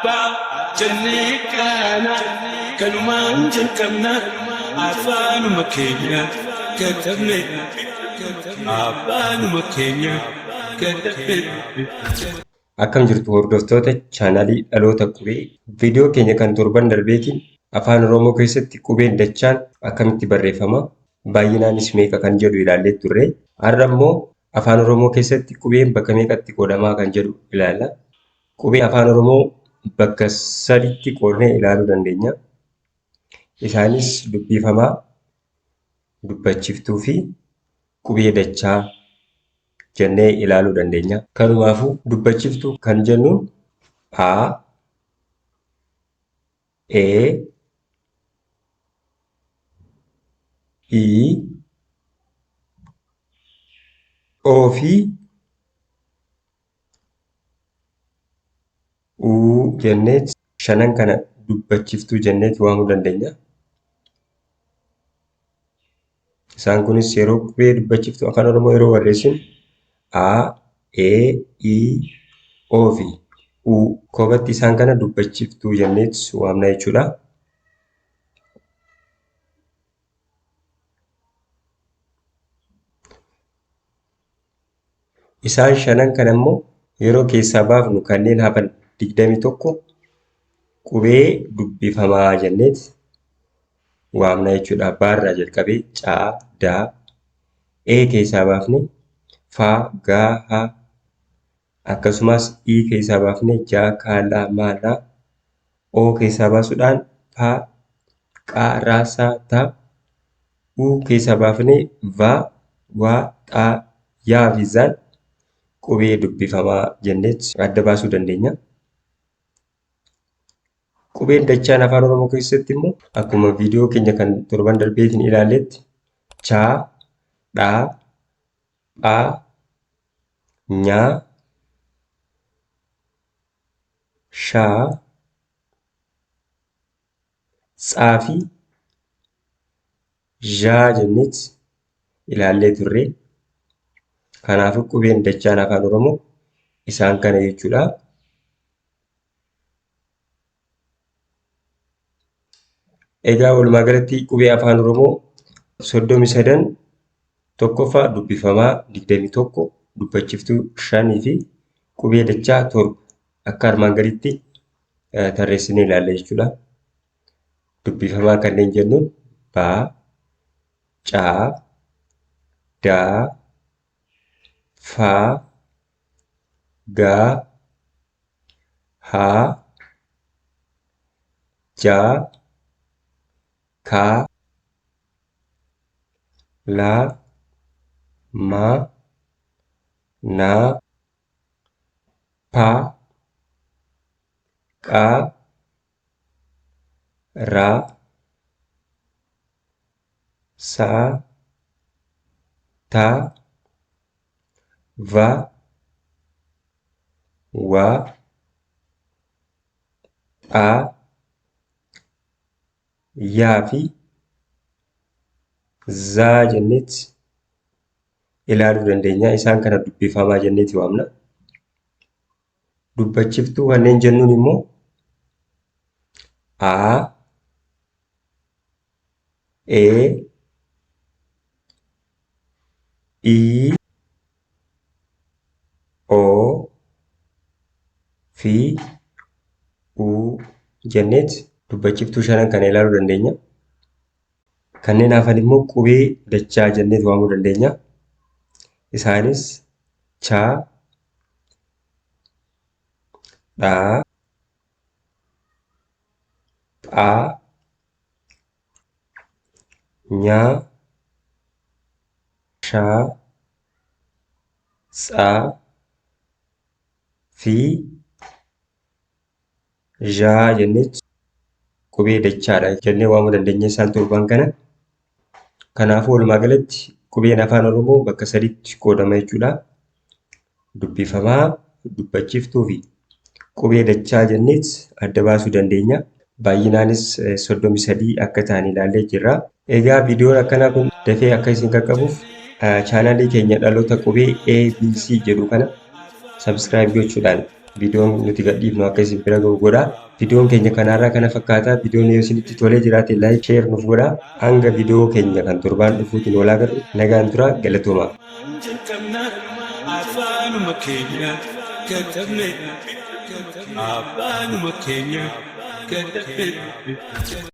Abbaa jennee kaana kanumaan jalqabna afaanuma keenya katabne afaanuma keenya katabne. Akkam jirtu hordoftoota chaanaalii Dhaloota Qubee. Viidiyoo keenya kan torban darbeetiin Afaan Oromoo keessatti qubeen dachaan akkamitti barreeffama, baay'inaanis meeqa kan jedhu ilaallee turre. Har'a immoo Afaan Oromoo keessatti qubeen bakka meeqatti qoodamaa kan jedhu ilaalla. Qubee Afaan Oromoo bakka saditti qoodnee ilaaluu dandeenya. Isaanis dubbifamaa, dubbachiftuu fi qubee dachaa jennee ilaaluu dandeenya. Kanumaafuu dubbachiftuu kan jennuun A, E, I, O fi U jenneet shanan kana dubbachiftuu jenneet waamuu dandeenya. Isaan kunis yeroo qubee dubbachiftuu afaan Oromoo yeroo barreessinu A, E, I, O fi U kophatti isaan kana dubbachiftuu jenneet waamna jechuudha. Isaan shanan kana immoo yeroo keessaa baafnu kanneen hafan 21 qubee dubbifamaa jenneet waamna jechuudha. Baarraa jalqabee C, D, E keessaa baafne F, G, H akkasumas I keessaa baafne J, K, L, M, N, O keessaa baasuudhaan P, Q, R, S, T, U keessaa baafnee V, W, X, Y fi Z'n qubee dubbifamaa jenneet adda baasuu dandeenya. Qubeen dachaan Afaan Oromoo keessatti immoo akkuma viidiyoo keenya kan torban darbeetiin ilaalletti cha, dha, pha, nya, sha, tsa fi zha jenneet ilaallee turre. Kanaafuu qubeen dachaan Afaan Oromoo isaan kana jechuudha. Egaa walumaa galatti qubee Afaan Oromoo 33 tokkoffaa dubbifamaa 21 dubbachiftuu 5 fi qubee dachaa 7 akka armaan gaditti tarreessinee ilaalla jechuudha. Dubbifamaa kanneen jennuun ba, ca, da, fa, ga, ha, ja, ka, la, ma, na, pa, qa, ra, sa, ta, va, wa, pha, ya fi za jenneet ilaaluu dandeenya. Isaan kana dubbifamaa jenneeti waamna. Dubbachiftuu kanneen jennuun immoo A, E, I, O fi U jenneet dubbachiftuu shanan kana ilaaluu dandeenya. Kanneen hafan immoo qubee dachaa jenneet waamuu dandeenya. Isaanis cha, dha, pha, nya, sha, tsa fi zha jenneet qubee dachaadha jennee waamuu dandeenya isaan torban kana. Kanaafuu walumaa galatti qubeen Afaan Oromoo bakka sadiitti qoodama jechuudha. Dubbifamaa, dubbachiftuu fi qubee dachaa jenneet adda baasuu dandeenya. Baay'inaanis 33 akka ta'an ilaallee jirra. Egaa viidiyoon akkanaa kun dafee akka isin qaqqabuuf chaanaalii keenya Dhaloota Qubee ABC jedhu kana subscribe gochuudhaan Viidiyoon nuti gadhiifnu akka isin bira gahu godhaa. Viidiyoon keenya kanarraa kana fakkaata. Viidiyoon yoo isinitti tolee jiraate like, share nuuf godhaa. Hanga viidiyoo keenya kan torbaan dhufuutiin wal agarru nagaan turaa, galatoomaa. Jalqabna afaanuma keenya katabne, afaanuma keenya katabne.